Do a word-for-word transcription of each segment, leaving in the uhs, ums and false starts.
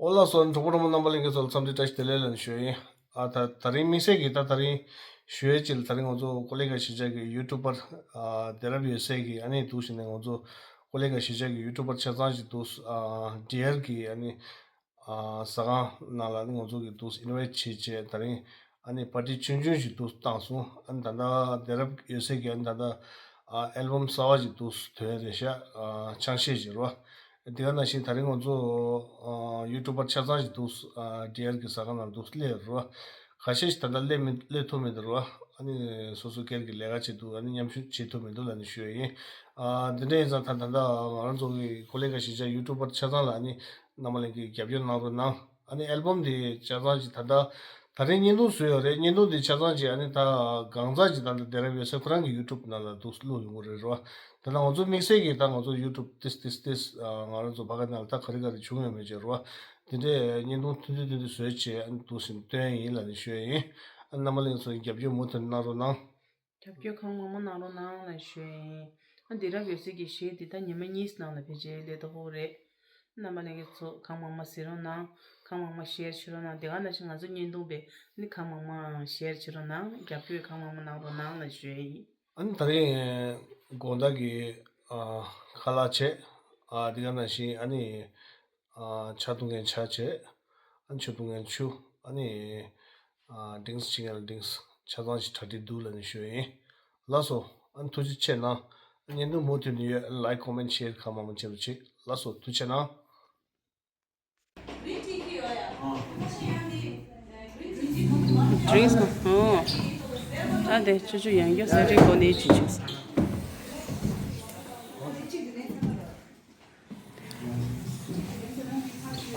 ཨོ་ལགས་སོ། གྲོགས་པོ་གྲོགས་མོ་རྣམ་པ་ལྷན་རྒྱས་ཚོ་ལ་འཚམས་འདྲི་བཀྲ་ཤིས་བདེ་ལེགས་ལབ་ནས་ཞུ་ཡ་ཡིན། ཨ་ད་ད་རིང་དམིགས་བསལ་གྱིས་ད་ད་རིང་ཞུ་ཡ་ཅིག་ལ། ད་རིང་ང་ཚོ་ཀོ་ལི་གྷལ་གཞིས་ཆགས་ཀྱི་ཡུ་ཊུབ་པར་ཨ་དེ་རབ་ཡོད་སའི་གི་ཨ་ནི་འདུག་ཟེར་ནས། ང་ཚོ་ཀོ་ལི་གྷལ་གཞིས་ཆགས་ཀྱི་ཡུ་ཊུབ་པར་ཆ་ཚང་ཞིག་འདུག་ཨ་ཌི་ཨར་གི་ཨ་ནི་ཨ་ཟ་ཁང་ནང་ལ་ཨ་ནི་ང་ཚོ་གི་འདུག་ཨིན་ཝའི་ཊི་བྱས་བྱས། ད་རིང་ཨ་ནི་པར་ཊི་ཆུང་ཆུང་ཞིག་འདུག་བཏང་སོང་། ཨ་ནི་ད་ལྟ་དེ་རབ་ཡོད་སའི་གི་ཨ་ནི་ད་ལྟ་ཨ་ཨལ་བམ་གསར་བ་ཞིག་འདུག་ཐོན་རེད་ཤག་ཨ་ཆང་གཞས་ཅིག་རེད་བ། དེ་ག་ནང་བཞིན་ད་རིང་ང་ཚོ་ཨ་ཡུ་ཊུབ་པར་ཆ་ཚང་ཞིག་འདུག་ཨ་ཌི་ཨར་གི་ཟ་ཁང་ནང་འདུག་སླེབས་རེད་བ། ཁ་ཤས་ཤིག་ད་ལྟ་སླེབས་མི་སླེབས་ཐུབ་མི་འདུག་རེད་བ། ཨ་ནི་སོ་སོ་སྒེར་གྱི་ལས་ཀ་བྱེད་འདུག་ཨ་ནི་མཉམ་ཞུགས་བྱེད་ཐུབ་མི་འདུག་ལབ་ནས་ཞུ་ཡ་ཡིན། ཨ་འདི་འདྲ་ཡིན་ཙང་ད་ད་ལྟ་ང་རང་ཚོ་གི་ཀོ་ལི་གྷལ་གཞིས་ཆགས་ཡུ་ཊུབ་པར་ཆ་ཚང་ལ་ཨ་ནི་རྣམ་པ་ལྷན་རྒྱས་རྒྱབ་སྐྱོར་གནང་རོགས་གནང་། ཨ་ནི་ཨལ་བམ་འདི་ཆ་ཚང་ཅིག་ད་ལྟ་ད་རིང་བརྙན་ཐུང་བཟོས་ཡོད་རེད། བརྙན་ཐུང་འདི་ཆ་ཚང་ཅིག་ཨ་ནི་ད་གང་ཚང་ཅིག་ད་ལྟ་དེ་རབ་ཡོད་ས་ཁོ་རང་གི་ཡུ་ཊུབ་ནང་ལ་འདུག་བླུགས་ཡོང་གི་རེད་རོ། ད་ལྟ་ང་ཚོ་དམིགས་བསལ་གྱིས་ད་ང་ཚོ་ཡུ་ཊུབ་ཏིས་ཏིས་ཏིས་ཨ་ང་རང་ཚོ་ཕ་ག་ནང་ལ་ད་ག་རེ་ག་རེ་བྱུང་ཡོད་མེད་ཅེས་རོ། དེ་འདྲའི་བརྙན་ཐུང་ཐུང་ཐུང་ཐུང་ཐུང་བཟོས་བྱས་ཨ་ནི་འདུག་སེ་སྟོན་ཡིན་ལབ་ནས་ཞུ་ཡ་ཡིན། ཨ་ནི་རྣམ་པ་ལྷན་རྒྱས་ཚོ་རྒྱབ་སྐྱོར་མུ་མཐུད་གནང་རོགས་གནང་། རྒྱབ་སྐྱོར་གང་མང་མང་གནང་རོགས་གནང་ལབ་ཞུ་ཡ་ཡིན། ཨ་འདི་རབ་ཡོད་སའི་གི་གཞས་འདི་ད་ཉི་མ་གཉིས་ནང་ལ་ཕལ་ཆེར་སླེབས་ཐུབ་ཀྱི་རེད། རྣམ་པ་ལྷན་རྒྱས་ཚོ་གང་མང་མང་གཟིགས་རོགས་གནང་། གང་མང་མང་ཤེར་བྱེད་རོགས་གནང་། དེ་ག་ནང་བཞིན་ང་ཚོ་བརྙན་ཐུང་པས་ནི་གང་མང་མང་ཤེར་བྱེད་རོགས་གནང་། རྒྱབ་སྐྱོར་གང་མང་མང་གནང་རོགས་གནང་ལབ་ཞུ་ཡ་ཡིན། ཨ་ནི་ད་རིང་དགོང་དག་གི་ཨ་ཁ་ལག་བྱས། ཨ་དེ་ག་ནང་བཞིན་ཨ་ནི་ཨ་ཇ་འཐུང་མཁན་ཇ་བྱས། ཨ་ནི་ཆུ་འཐུང་མཁན་ཆུ། ཨ་ནི་ཨ་ཌིང་སི་བྱེད་མཁན་ལ་ཌིང་སི། ཆ་ཚང་ཞིག་གྲ་སྒྲིག་འདུག་ལབ་ནས་ཞུ་ཡ་ཡིན། ལགས་སོ། ཨ་ནི་ཐུགས་རྗེ་ཆེ་གནང་། བརྙན་ཐུང་མུ་མཐུད་ནས་ཡོད། ལའིཀ་ཀོ་མེན་ཤེར་གང་མང་མང་བྱེད་རོགས་བྱེད། ལགས་སོ། ཐུགས་རྗེ་ཆེ་གནང་། ཌིང་སི་མ། ཨོ། ད་དེ་ཆུ་ཆུ་ཡང་རྒྱུ་ས་རིག་གོ་ནས་ཅི་ཆུ་ས།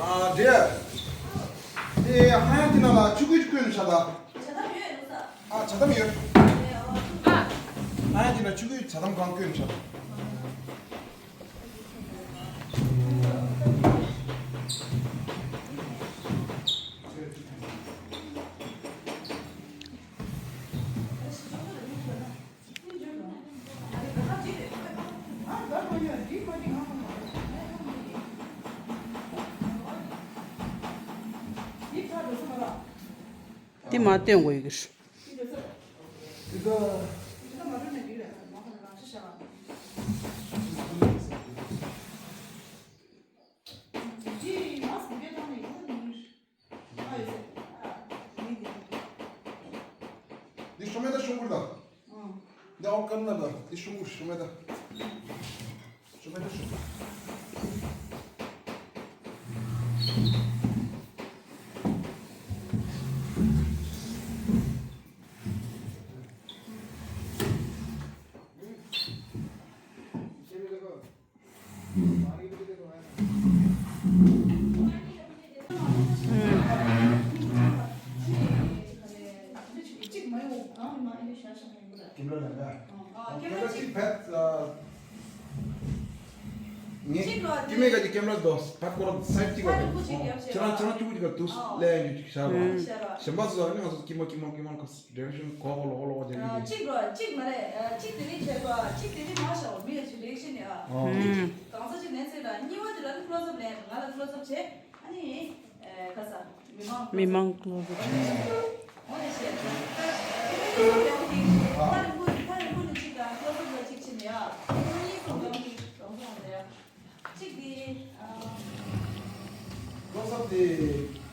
ཨ་འདྲེ། དེ་ཧ་ཡང་དེ་ནང་ལ་ཆུ་ཁོལ་བསྐོལ་ནས་བཞག་ད། ཇ་དམ་ཡོད་ལོ་ས། ཨ་ཇ་དམ་ཡོད། ཨ་ཧ་ཡང་དེ་ན་ཆུ་ཁོལ་ཇ་དམ་གང་བསྐོལ་ནས་བཞག་ད། དེ་མ་སྟོན་དགོས་ཡོད་ཀྱི། འདི་ཤོ་མེ་ད་ཤོ་འགུལ་ད། འདི་ཨོ་ཀར་ན་ད། འདི་ཤོ་འགུལ་ཤོ་མེ་ད། ཤོ་མེ་ད་ཤོ་འགུལ། ཀེམ་ར་ལ་ན། ཀེམ་ར་གཅིག་ཕེད། ངས་ཀེམ་ར་གཅིག་ཀེམ་ར་དོ་ཕེད་སྐོར་སའིཌ་གཅིག་པ་དང་ཁྱེད་རང་ཁྱེད་རང་ཁྱུག་ཅིག་ག་དུས་ལས་ཡོད་ཅིག་བྱ་བ། གཞན་པ་ཚོ་ནི་ང་ཚོ་ཀྱི་མ་ཀྱི་མ་ཀྱི་མ་ཁོ་ཌི་རེག་ཤན་གོ་གོ་ལོ་གོ་ལོ་གོ་ཅན་གྱི། གཅིག་རོ་གཅིག་མ་རེད། གཅིག་དེ་རིང་བྱས་པ་གཅིག་དེ་རིང་མ་ཤོག་མི་ཡོད་ཅིག་རེག་ཤན་ཡ། གང་ཚ་ཅིག་ནས་ཚེ་ལ་གཉིས་པ་དེ་ལ་ནི་ཀློ་ཚབ་ལས་ང་ལ་ཀློ་ཚབ་བྱས། ཨ་ནི། ཁ་ས། མི་མང་། མི་མང་ཀློ་ཚབ་བྱས། ཀློ་ཚབ་དེ་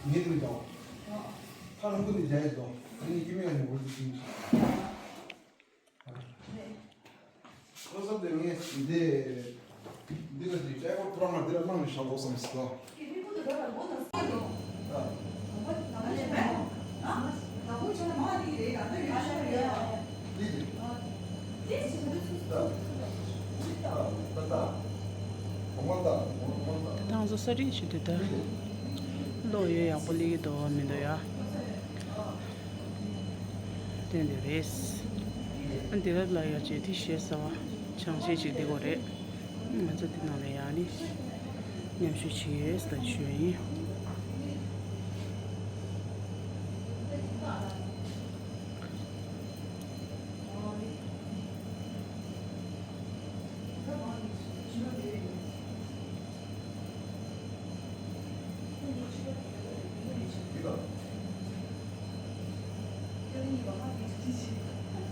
ངེད་དུ་འདུག་ཐག་རིང་པོ་ནས་མཇལ་ཡས་འདུག་ཨ་ནི་ཀི་མི་ཡང་ནས་འུར་དུ་ཕྱིན་ཞིག་ཀློ་ཚབ་དེ་ངས་འདི་འདི་ལ་འདི་ཨེ་ཀོ་ཐོ་རངས་ལ་འདི་ལ་གནང་ནས་བཞག་དགོས་བསམ་སོང་། ད་ང་ཚོ་ས་རིག་ཞིག་དེ་ལྟར་ལོག་ཡོད། ཡག་པོ་སླེབས་ཀྱི་འདུག་མི་འདུག་ཡ། བསྟན་དེ་རེད། ཨ་འདི་རབ་ལ་ཡ་བྱས་དེ་ཞེ་ས་བ་ཆང་ཤས་ཅིག་འདི་གོ་རེད། ང་ཚོ་འདི་ནང་ལ་ཡ་ནི་མཉམ་ཞུགས་བྱེད་ཡོད་ཟེར་ཞུ་ཡ་ཡིན།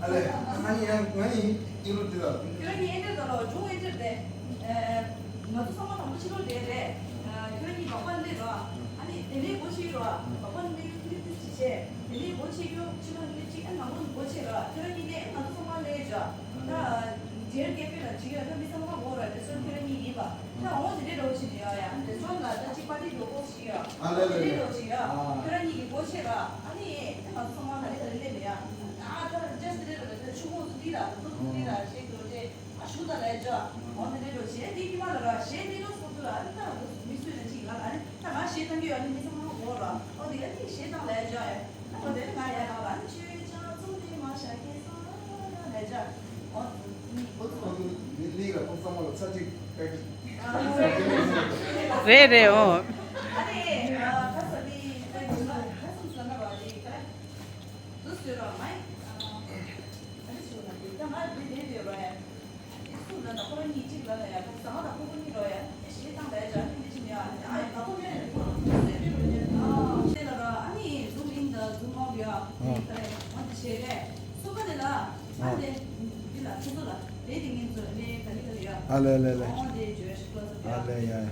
ཨ་ལས། ང་ཡི་ཡང་ང་ཡི་ཨི་རུ་དེ་ལ། ཁྱོད་རང་གཉིས་ཨེ་འདྲ་ད་ལོ་ཇུང་ཨེ་འདྲ་དེ། ང་ཚོ་ཚང་མ་དང་པོ་ཕྱི་ལོགས་བསྡད་རེད། ཁྱོད་རང་གཉིས་བག་པ་སླེབས་རོགས། ཨ་ནི་དེ་ནས་སྒོ་ཕྱེ་རོགས། བག་པ་སླེབས་རྒྱུ་ཁྱོད་ཀྱིས་ཅི་བྱེད། དེ་ནས་སྒོ་ཕྱེ་རྒྱུ་ཕྱི་ལོགས་སླེབས་ཅིག་ཨ་ནང་ལོགས་སྒོ་ཕྱེ་རོགས། ཁྱོད་རང་གཉིས་ནས་ང་ཚོ་ཚང་མ་སླེབས་རོགས། ད་ཇེར་ཀེ་ཕེ་ལ་ཅིག་ཡོད། ད་མི་ཚང་མ་འོ་ར་རེ་སོ་ཁྱོད་རང་གཉིས་ཡིན་པ། ད་འོ་དེ་འདྲའི་འགྲོ་བཞིན་ཡོད་ཡ། རེ་སོ་ལ་ད་ཅིག་པར་ཏི་འགྲོ་གོ་ཞིག་ཡོད། ཨ་ལེ་ལེ་ལེ། དེ་འདྲའི་འགྲོ་བཞིན་ཡོད། ཨ། ཁྱོད་རང་གཉིས་ཀྱིས་སྒོ་ཕྱེ་རོགས། ཨ་ནི་ད་ང་ཚོ་ཚང་མ་ག་རེ་ག་རེ་སླེབས་ཡ། ཨ་ད་ཇེ་སི་དེ་འདྲ་ད་ཆུ་ཁོག་ཚོ་འདི་ར་ད་ཚོ་འདི་ར་ཞེས་འགྲོ་ཅེས། ཨ་ཞུ་ད་ལས་ཇ། འོ་དེ་འདྲའི་འགྲོ་བཞིན་དེ་ཀྱི་མ་ལ་ར་ཞེས་དེ་འགྲོ་སོ་ཚོ་ལ་ཨ་ནི་ད་མི་སུས་ན་ཅིག་ང་ལ་ཨ་ནི་ད་ང་ཞེས་ད་གི་ཡོད། ཨ་ནི་མི་ཚང་མ་འོ་ར། འོ་དེ་ཨ་ནི་ཞེས་དང་ལས་ཇ་ཡ། ཨ་འོ་དེ་ང་ཡ་ལ་ཨ་ནི་ཆོས་ཅང་ཚོ་དེ་མ་ཤ་ཁེ་སང་ལས་ཇ། འོ་ནི་འོ་ཚོ། ལི་ལི་ལ་ཁོང་ཚང་མ་ལ་ཚ་གཅིག་ཨ་ཅིག་རེད་རེད། འོ། ཨ་ནི་ཁ་ས་དེ་ཁ་ས་ས་ན་ར་དེ་ཁ་དུ་སུ་ར་མ་ཡི་ཨ་ནི་ཞུ་ན་དེ་ད་ང་དེ་དེ་དེ་ར་ཡ། ཨ་ལེ་ལེ་ལེ། ཨ་ལེ་ཡ་ཡ།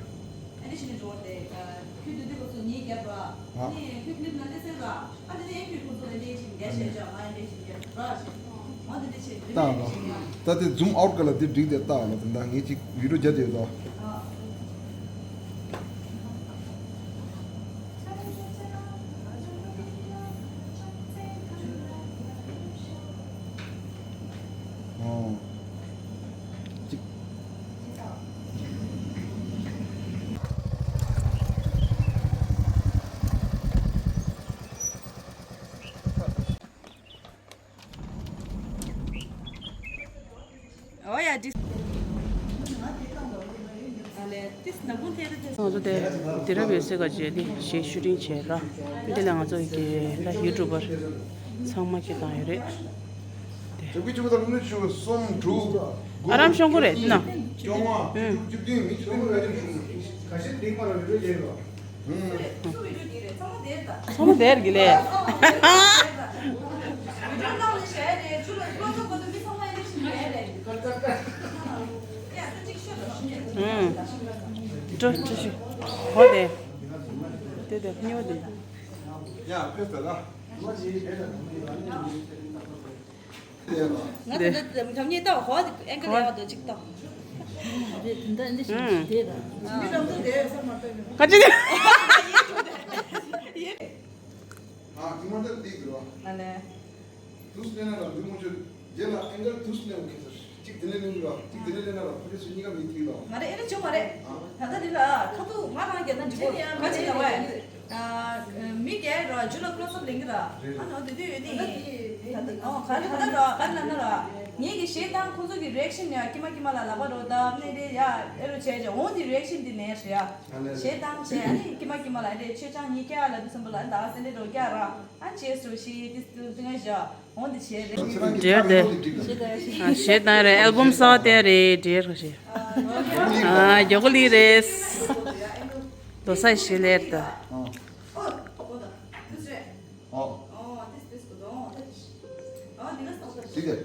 ལྟ་ལ། ད་དེ་ཛུམ་ཨའུཊ་ག་ལ་དེ་འགྲིག་དེ་ལྟ་ལ། དེ་འདྲ་ངས་ཅིག་བི་ཌིའོ་རྒྱབ་དེ་ལ། ཨོ། ཅིག་ཨོ་ཡ་ཏིས། ང་ཚོ་དེ་དེ་རབས་ཡོད་སའི་ཁ་བྱས་ཏེ་གཞས་ཤུ་ཊིང་བྱས་ར། འདི་ལ་ང་ཚོ་གི་ད་ཡུ་ཊུབ་པར་ཚང་མ་ཁྱེད་བཏང་ཡོད་རེད། དེ་བཅུ་གཅིག་པ་དང་ལུག་གསུམ་དྲུག་དགུ། ཨ་རམ་ཤོང་གོ་རེད་ན། སྐྱོ་བ་བཅུ་བཅུ་བདུན་མི་བཅུ་བདུན་ལ་ཡོད་ཤོང་གོ། ཁ་ཤས་འདི་པར་རེ་རེ་བྱས་རོགས། ཚང་མ་དེར་གི་ལས། འགྲོ་འགྲོ་ཤི། ཧོ་དེ། དེ་དེ་སྨྱོ་དེ། ཡ་ཕེ་ས་ལ། ང་ད་ད་ད་ཉེ་ད་ཧོ་ཨེང་ཀལ་ཡག་དོ་ཅིག་ཏོ། དེ་ད་འདི་ཞིག་དེ་ད། ཁ་ཅིག་ཨ་ཁྱི་མ་ད་འདི་འགྲོ། ཨ་ལེ། དུས་སླེབས་ན་ལ་འདི་མོ་ཆོས་རྗེས་ལ་ཨེང་ཀལ་དུས་སླེབས་ཁེ་ས་གཅིག་དེ་ནས་ལེན་རོགས། གཅིག་དེ་ནས་ལེན་ན་ལ་ཕ་གི་སུ་གཉིས་ཀ་མི་ཐུལ་ལོ། མ་རེད། ཨེ་རེད་བྱུང་མ་རེད། ད་ལྟ་འདི་ལ་ཁ་ཐུག་ང་རང་རྒྱལ་ན་འགྲིག་གོ། ག་ཅིག་ལ་བས། མི་རྒྱལ་ར་ཇུ་ལ་ཀློ་སོབ་ལེན་གི་ར། ཨ་ནོ་དེ་དུས་ཡོད་ནི། ད་ལྟ་ཨོ་ག་ལ་ག་ལ་ར་ག་ལ་ན་ར། ངེད་ཀྱི་གཞས་བཏང་ཁོང་ཚོ་གི་རི་ཨེག་ཤན་ཡ་ཀྱི་མ་ཀྱི་མ་ལ་ལབ་པ་རོ་ད་ནས་རེད་ཡ། ཨེ་རོ་བྱས་བྱས་འོང་དེ་རི་ཨེག་ཤན་དེ་ནས་རེད་ཡ། གཞས་བཏང་བྱས་ཨ་ནི་ཀྱི་མ་ཀྱི་མ་ལ་རེད་ཆོས་ཅང་གཉིས་ཀྱ་ལ་དུ་སམ་བུ་ལ་ད་སེ་ནས་རོ་ཀྱ་ར། ཨ་ཅེས་རོ་ཤི་དེ་དུ་དུ་ང་བཞག་འོང་དེ་བྱས་རེད། འདྲེར་དེ། ཞེས་དང་རེད། ཨལ་བུམ་གསར་དེ་རེད། འདྲེར་ཞེས། ཨ་མགྱོགས་པོ་ལི་རེད། དོ་ས་ཞེས་ལེར་དུ། ཨོ། ཨོ། དེ་དེ།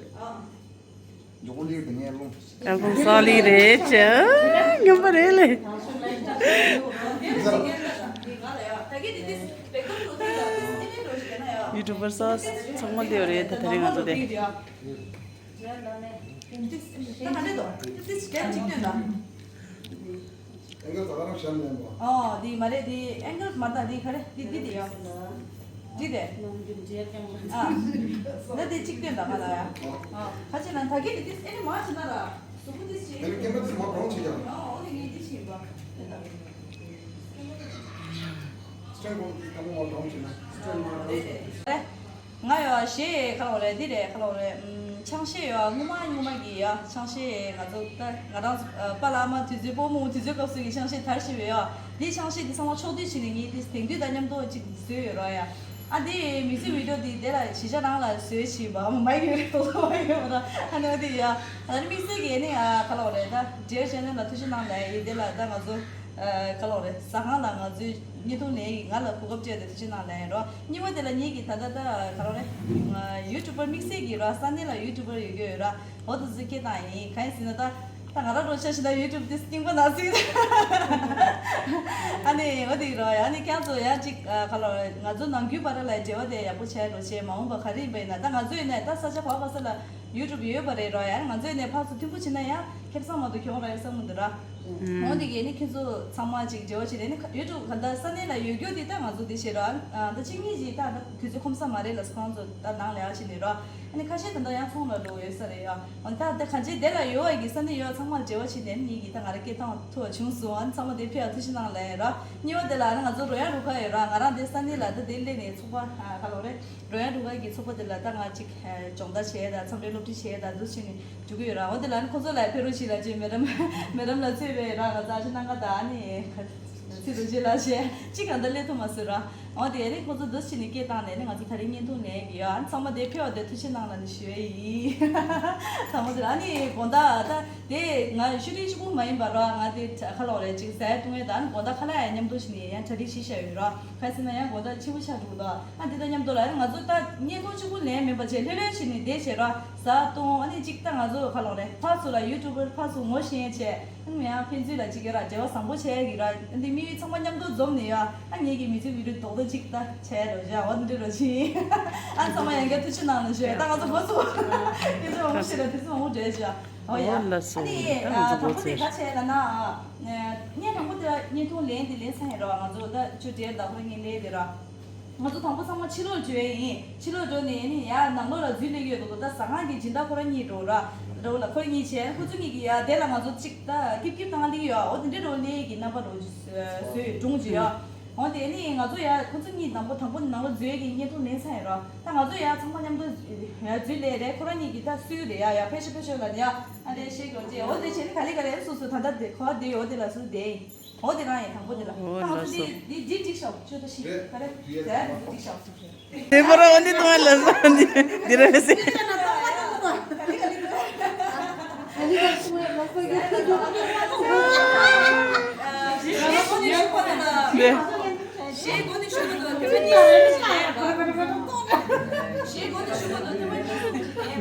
མགྱོགས་པོ་ལི་དེ་ངའི་ཨལ་བུམ། ཨལ་བུམ་གསར་ལི་རེད་ཅེ། ངན་པ་རེད་ལེ། ཡུ་ཊུབ་པར་གསར་ཚང་མ་ལྟེ་བ་རེད། ད་དེ་རིང་ང་ཚོ་དེ། ད་ག་རེ་དོ། ཨེང་ཀལ་ད་ག་རང་བཞག་མེད་པ། ཨོ་དེ་མ་རེད། དེ་ཨེང་ཀལ་མ་ད་དེ་ག་རེ་དེ་དེ་དེ་ཡོད། འདི་རེད། ཨ། ད་དེ་གཅིག་སྟོན་དང་ང་ལ་ཡ། ཨ། ཁ་ཆེ་ན་ད་གིན་དེ་ཨེ་ནི་མ་བྱེད་ན་ར། གཟུགས་པོ་དེ་ཆེ། ཨེ་ནི་ཀེམ་ར་དེ་མ་གྲོང་ཆེ་ཀྱང་། ཨ་འོ་དེ་ངས་འདི་བྱིན་པ། སྟོན་གོང་དེ་དང་པོ་མ་གྲོང་ཆེ་ན། སྟོན་མ་གྲོང་ཆེ། ང་ཡོ་ཞེས་ཁ་ལོ་རེད། འདི་རེད། ཁ་ལོ་རེད། ཨམ། ཆང་གཞས་ཡོད། སྔོན་མ་སྔོན་མ་གི་ཡ་ཆང་གཞས། ང་ཚོ་ད་ང་རང་ཚོ་པཱ་ལགས་ཨ་མ་དུས་ཚོད། སྤོ་རྨོ་དུས་ཚོད་སྐབས་སུ་གི་ཆང་གཞས་དར་ཞིག་ཡོད་ཡ། འདི་ཆང་གཞས་འདི་ཚང་མ་ཕྱོགས་བསྡུས་བྱས་ནས་ངས་འདི་དེང་དུས་དང་མཉམ་དུ་ཅིག་བཟོས་ཡོད་ར་ཡ། ཨ་འདི་མིག་ཟུར་བི་ཌིའོ་འདི་དེ་ལ་གཞིས་ཆགས་རང་ལ་བཟོས་བྱས་པ་མ་ཡོད་རེད། ཏོག་ཏོག་མ་ཡོད་ར། ཨ་ནི་འདི་ཡ་ཨ་ནི་དམིགས་བསལ་གྱི་ནི་ཨ་ཁ་ལོ་རེད། ད་ཌི་ཡར་ཆེ་ནལ་ལ་ཐུགས་རྗེ་གནང་ལ་ཡི་དེ་ལ་ད་ང་ཚོ། ཨ་ག་ལོག་རེད། ཟ་ཁང་ལ་ང་ཚོའི་བརྙན་ཐུང་ལེན་ཡིག་ང་ལ་གོ་སྐབས་སྤྲད་དེ་ཐུགས་རྗེ་གནང་ལན་རོ། གཉིས་པ་དེ་ལ་ངེད་ཀྱི་ད་ལྟ་ད་ག་ལོག་རེད། ཡུ་ཊུབ་པར་དམིགས་བསལ་གྱི་རོ། ས་གནས་ལ་ཡུ་ཊུབ་པར་ཡོད་ཀྱི་ཡོད་ར། འོ་དེ་ཚོ་སྐད་བཏང་ཡིན། གང་ཡིན་ཟེར་ན་ད་ད་ང་རང་རོ་ཆ་ཞིག་ན་ཡུ་ཊུབ་དེ་རྙིང་པ་ན་སྲིད། ཨ་ནི་འོ་དེ་རོ། ཨ་ནི་ཁྱེད་ཚོ་ཡང་ཅིག་ཨ་ག་ལོག་རེད། ང་ཚོ་ནམ་རྒྱུན་བར་ལ་འབྲེལ་བ་དེ་ཡག་པོ་བྱས་རོགས་བྱས། མ་འོངས་པ་ག་རེ་ཡིན་པ་ཡིན་ན་ད་ང་ཚོ་ཡིན་ནས་ད་ས་ཆ་ག་བ་ག་ས་ལ་ཡུ་ཊུབ་ཡོད་པ་རེད་རོ། ཡང་ང་ཚོ་ཡིན་ནས་ཕར་ཚུར་མཐུན་པོ་བྱེད་ན་ཡང་ཁེ་བཟང་མ་གཏོགས་གྱོང་རག་ཡོད་བསམ་གི་འདུག་ར། འོ་འདི་གས་ནི་ཁྱེད་ཚོ་ཚང་མ་ཅིག་འབྲེལ་བ་བྱེད་དེ་ནི་ཡུ་ཊུབ་ག་ད་ས་གནས་ལ་ཡོད་རྒྱུ་དེ་ད་ང་ཚོ་དེ་བྱེད་རོགས། ཨ་ད་ཕྱི་ཉིན་ཅིག་ད་ད་དུས་ཚོད་ཁོམ་ས་མ་རེད་ལ་སོ་ཁོང་ཚོ་ད་ནང་ལ་ཡག་བྱེད་ནི་རོགས། ཨ་ནི་ཁ་ཤས་ད་ད་ཡང་ཚོང་ལ་འགྲོ་ཡོད་ས་རེད་ཡ། འོ་ད་ད་གང་ཅི་དེ་ལ་ཡོད་བ་གི་ས་གནས་ཡོད་ཚང་མ་ལ་འབྲེལ་བ་བྱེད་དེ་ནི་གི་ད་ང་ར་སྐད་བཏང་ཐུབ་པ་བྱུང་སོང་། ཨ་ནི་ཚང་མ་དེ་ཕེབས་ཡ་ཐུགས་རྗེ་གནང་ལ་ཡ་རོགས། གཉིས་པ་དེ་ལ་ཨ་ནི་ང་ཚོ་རོ་ཡ་རུ་ཁ་ཡོད་རོགས། ང་རང་དེ་ས་གནས་ལ་ད་དེ་སླེབས་ནས་ཚོགས་པ་ཨ་ག་ལོག་རེད། རོ་ཡ་རུ་ཁ་གི་ཚོགས་པ་དེ་ལ་ད་ང་ཅིག་ཨ་སྦྱོང་བརྡར་བྱས་ད་འཚམས་འདྲི་སློབ་ཁྲིད་བྱས་ད་འདུག་བྱས་ནས་འཇུག་གི་ཡོད་ར། འོ་དེ་ལ་ནི་ཁོ་ཚོ་ལ་ཕེབས་རོགས་བྱེད་ལ་ཅེ་མེ་རམ་མེ་རམ་ལ་ཚོས་པའི་ར་ང་ཚ་ཆུ་ནང་ག་ད་ནི་ཚེ་རུ་རྗེ་ལ་བྱས་ཅི་གང་ད་སླེབས་ཐུབ་མ་སོང་ར། འོ་དེ་ནི་ཁོ་ཚོ་འདུག་བྱས་ནས་སྐད་བཏང་ནས་ནི་ང་ཚོ་ད་རིང་བརྙན་ཐུང་ལེན་གི་ཡོད། ཨ་ཚང་མ་དེ་ཕེབས་པ་དེ་ཐུགས་རྗེ་གནང་ལ་ནི་ཞུ་ཡི་ཡིན། ཚང་མ་དེ་ཨ་ནི་དགོང་དག་ད། དེ་ང་ཤུ་རིང་ཤུ་གུ་མ་ཡིན་པ་རོ། ང་དེ་ཁ་ལོག་རེད་ཅིག་ཟས་བཏུང་ཡས་དང་དགོང་དག་ཁ་ལག་ཡང་མཉམ་དུ་ཞིག་ནས་ཡང་གྲ་སྒྲིག་ཞིག་བྱས་ཡོད་རོ། ག་ཟེར་ན་ཡང་དགོང་དག་ཕྱི་པོ་ཆགས་འགྲོ་གི་འདུག་ཨ་འདི་དང་མཉམ་དུ་ལ་ང་ཚོ་ད་བརྙན་ཐུང་གཅིག་པུ་ལེན་མིན་པ་བྱས་ལྷོད་ལྷོད་བྱས་ནས་བསྡད་བྱས་རོ། ཟ་བཏུང་ཨ་ནི་ཅིག་ད་ང་ཚོ་ཁ་ལོག་རེད་ཕར་ཚུར་ལ་ཡུ་ཊུབ་པར་ཕར་ཚུར་ངོ་ཤེས་ཡས་བྱས། ཨ་ནི་ཡང་ཕན་ཚུན་ལ་ཅིག་ག་ར་འབྲེལ་བ་བཟང་པོ་བྱས་ཡས་ཀྱི་ར། ཨ་འདི་དམིགས་ཡུལ་ཚང་མ་མཉམ་དུ་འཛོམས་ནས་ཡ། ཨ་ངེད་ཀྱི་མི་ཚེ་མི་རུ་རྡོག་རྡོག་ཅིག་ད་བྱས་རོ་བྱ་འོ་འདི་རོ་ཕྱིན། ཨ་ཚང་མ་ཡང་བསྐྱར་ཐུགས་རྗེ་གནང་ལ་ཞུ། ད་ང་ཚོ་འགོ་ཚུགས། ཁྱེད་ཚོ་མང་པོ་ཞིག་ལ་དུས་ཚོད་མང་པོ་འབྲེལ་བྱ། ཨོ་ཡ། འོ་ལགས་སོ། ཨ་ནི་ད་ང་ཚོ་དང་པོ་དེ་ག་བྱས་ལ་ན། ངས་དང་པོ་དེ་བརྙན་ཐུང་ལེན་དེ་ལེན་ས་ཡིན་ར་བ། ང་ཚོ་ད་ཆུ་འབྲེལ་ཟླ་ཁོ་ར་ངས་ལེན་དེ་ར། ང་ཚོ་དང་པོ་ཚང་མ་ཕྱི་ལོགས་འགྲོ་ཡས་ཡིན། ཕྱི་ལོགས་འགྲོ་ནས་ནི་ཡ་ནང་ལོགས་ལ་འཛུལ་སླེབས་ཡོད་འདུག་ད་ཟ་ཁང་གི་སྦྱིན་བདག་ཁོ་ར་གཉིས་འགྲོ་ར། འགྲོ་ལ་ཁོ་ར་གཉིས་བྱས་ཁོ་ཚོ་གཉིས་ཀྱི་ཡ་དེ་ལ་ང་ཚོ་གཅིག་ད་ཀིབ་ཀིབ་བཏང་སླེབས་ཡོད། འོ་དེ་འདྲའི་འགྲོ་ལེ་གི་རྣམ་པ་རོ་བཟོས་སྒྲུང་བརྗོད་ཡ། འོ་དེ་ནི་ང་ཚོ་ཡ་ཁོ་ཚོ་གཉིས་དང་པོ་དང་པོ་ནང་ལོགས་འཛུལ་ཡས་ཀྱི་བརྙན་ཐུང་ལེན་ས་ཡིན་ར། ད་ང་ཚོ་ཡ་ཚང་མ་མཉམ་དུ་ཡ་འཛུལ་ལེ་རེད། ཁོ་ར་གཉིས་ཀྱི་ད་སུས་རེད་ཡ་ཡ་ཕེ་ཤོ་ཕེ་ཤོ་ལ་ཡ་ཨ་འདྲའི་ཤེས་དགོས་ཅེས། འོ་དེ་བྱས་ནི་ག་ལེ་ག་ལེ་སོ་སོ་ད་ལྟ་དེ་ཁོ་བ་དེ་འོ་དེ་ལ་སུ་དེ་ཡིན། འོ་དེ་རང་ཡིན། དང་པོ་དེ་ལ་འོ་ད་ང་ལགས་ཚོ་སོ། དེ་དེ་འགྲིག་ཤག་ཆོས་ད་ཤི་ག་རེ་དེ་འགྲིག་ཤག་དེ་པར་འོ་འདི་གཏོང་བ་ལ་ས་འདི་འདི་རེད་ཟེར། འདི།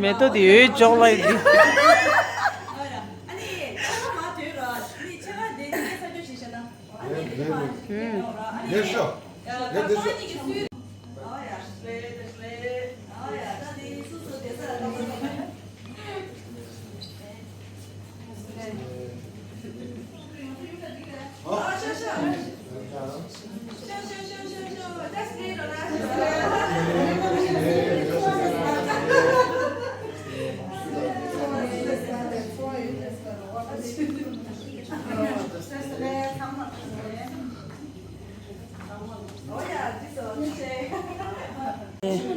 མེ་ཏོག་དེ་འོད་ཅོག་ལ་ཡིན།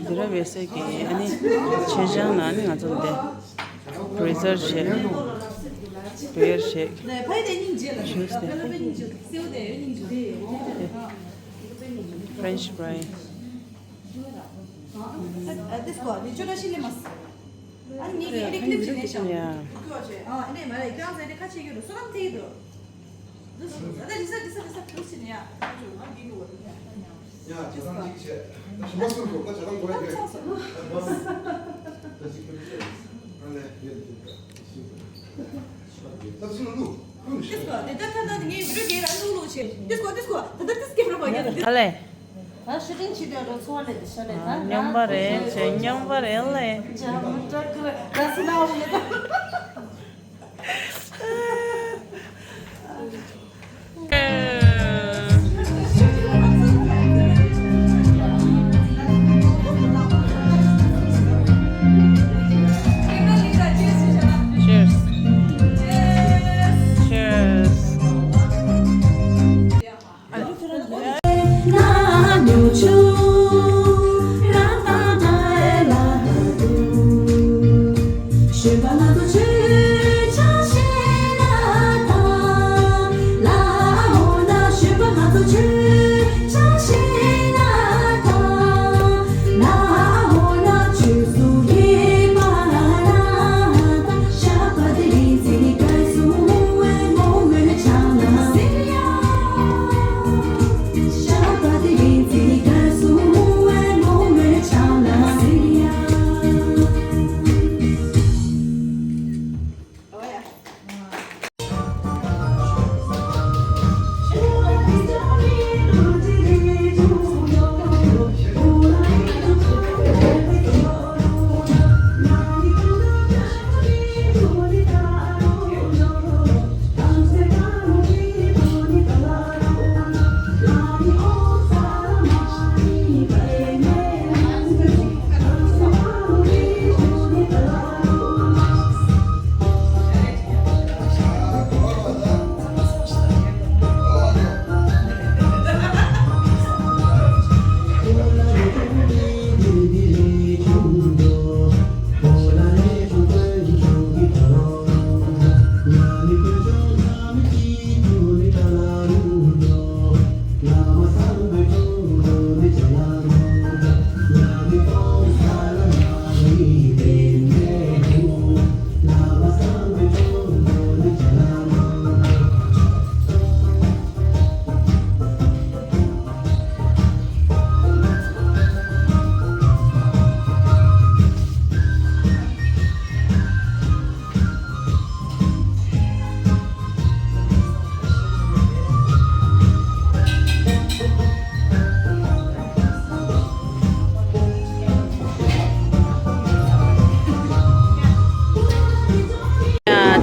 འདི་ར་བེ་སེ་གི་ཨ་ནི་ཆེ་ཆང་ལ་ཨ་ནི་ང་ཚོ་འདི་བྷི་རི་ཛར་བྱས། བྷི་རི་ཛར་བྱས། ཇུས་དེ། ཕེན་ཆི་ཕ་རའི། ཡ། ཨ་ལས། ད་ཤུ་ཊིང་བྱེད་དུས་འགྲོ་ཚོང་ལས་དེ་ཤ་ལས་ད། སྙོམས་པ་རེད་བྱས་སྙོམས་པ་རེད་ལས། ཇ་མོ་ཏྲ་ཀར་ར་སི་ན་འོ་ཡ་ད། Cheers. Cheers.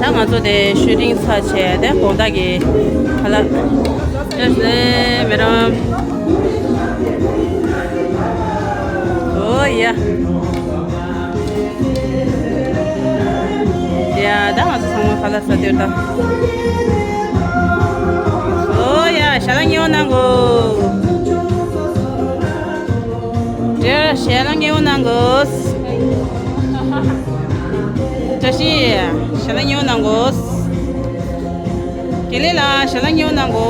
ད་ང་ཚོ་དེ་ཤུ་ཊིང་ཚར་བྱས་དེ་དགོང་དག་གི་ཁ་ལག་ཅེས་ནས་མེ་རམ། ཨོ་ཡ། ཡ་ད་ང་ཚོ་ཚང་མ་ཁ་ལག་ཟ་དུས་ད། ཨོ་ཡ་ཞལ་ལག་ཉོ་གནང་གོ། དེར་ཞལ་ལག་ཉོ་གནང་གོ། བཀྲ་ཤིས། ཞལ་ལག་ཉོ་གནང་གོ། དགེ་ལེགས་ལགས་ཞལ་ལག་ཉོ་གནང་གོ།